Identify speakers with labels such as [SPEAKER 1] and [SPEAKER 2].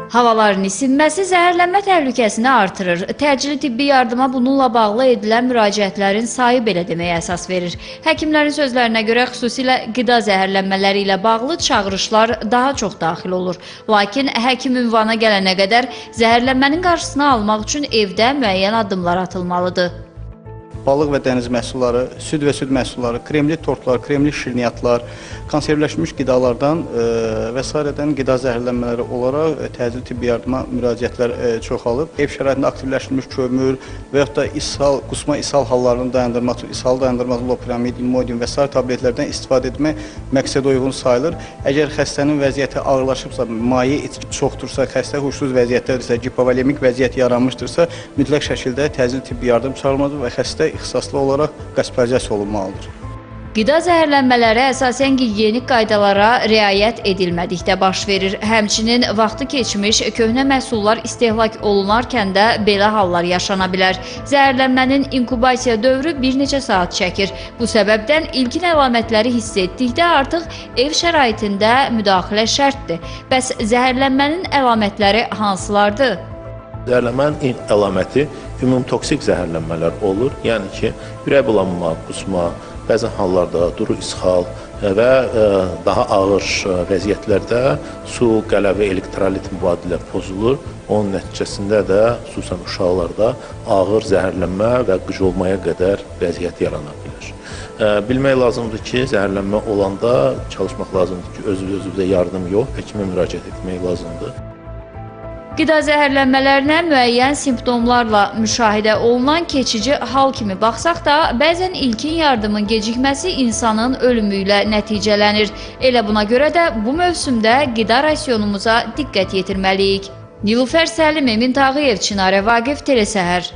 [SPEAKER 1] Havaların isinməsi zəhərlənmə təhlükəsini artırır. Təcili tibbi yardıma bununla bağlı edilən müraciətlərin sayı belə deməyə əsas verir. Həkimlərin sözlərinə görə xüsusilə qida zəhərlənmələri ilə bağlı çağırışlar daha çox daxil olur. Lakin həkim ünvana gələnə qədər zəhərlənmənin qarşısını almaq üçün evdə müəyyən addımlar atılmalıdır.
[SPEAKER 2] Balıq və dəniz məhsulları, süd və süd məhsulları, kremli tortlar, kremli şirniyyatlar, konservləşmiş qidalardan və sairədən qida zəhərlənmələri olaraq təcili tibbi yardıma müraciətlər çoxalıb. Ev şəraitində aktivləşdirilmiş kömür və yaxud da ishal, qusma ishal hallarını dayandırmaq üçün, ishalı dayandırmaq üçün lopiramid, imodium və sair tabletlərdən istifadə etmək məqsədə uyğun sayılır. Əgər xəstənin vəziyyəti ağırlaşıbsa, maye içki çoxdursa, xəstə huşsuz vəziyyətdədirsə, gipovolemik vəziyyət yaranmışdırsa, mütləq şəkildə təcili tibbi yardım çağırılmalıdır və xəstə ixtisaslı olaraq qospitalizasiya olunmalıdır.
[SPEAKER 1] Qida zəhərlənmələri əsasən gigiyenik qaydalara riayət edilmədikdə baş verir. Həmçinin vaxtı keçmiş köhnə məhsullar istehlak olunarkən də belə hallar yaşana bilər. Zəhərlənmənin inkubasiya dövrü bir neçə saat çəkir. Bu səbəbdən ilkin əlamətləri hiss etdikdə artıq ev şəraitində müdaxilə şərtdir. Bəs zəhərlənmənin əlamətləri hansılardır?
[SPEAKER 3] Zəhərlənmənin ilk əlaməti ümumtoksik zəhərlənmələr olur. Yəni ki, ürək bulanma, qusma, bəzən hallarda duru ishal və daha ağır vəziyyətlərdə su, qələvi, elektrolit mübadilə pozulur. Onun nəticəsində də xüsusən uşaqlarda ağır zəhərlənmə və qıcolmaya qədər vəziyyət yarana bilər. Bilmək lazımdır ki, zəhərlənmə olanda çalışmaq lazımdır ki, öz-özünüzə yardım yox, həkimə müraciət etmək lazımdır.
[SPEAKER 1] Qida zəhərlənmələrinə müəyyən simptomlarla müşahidə olunan keçici hal kimi baxsaq da, bəzən ilkin yardımın gecikməsi insanın ölümü ilə nəticələnir. Elə buna görə də bu mövsümdə qida rasionumuza diqqət yetirməliyik. Nilufər Səlim, Emin Tağıyev, Çinarə Vaqif, Telesəhər.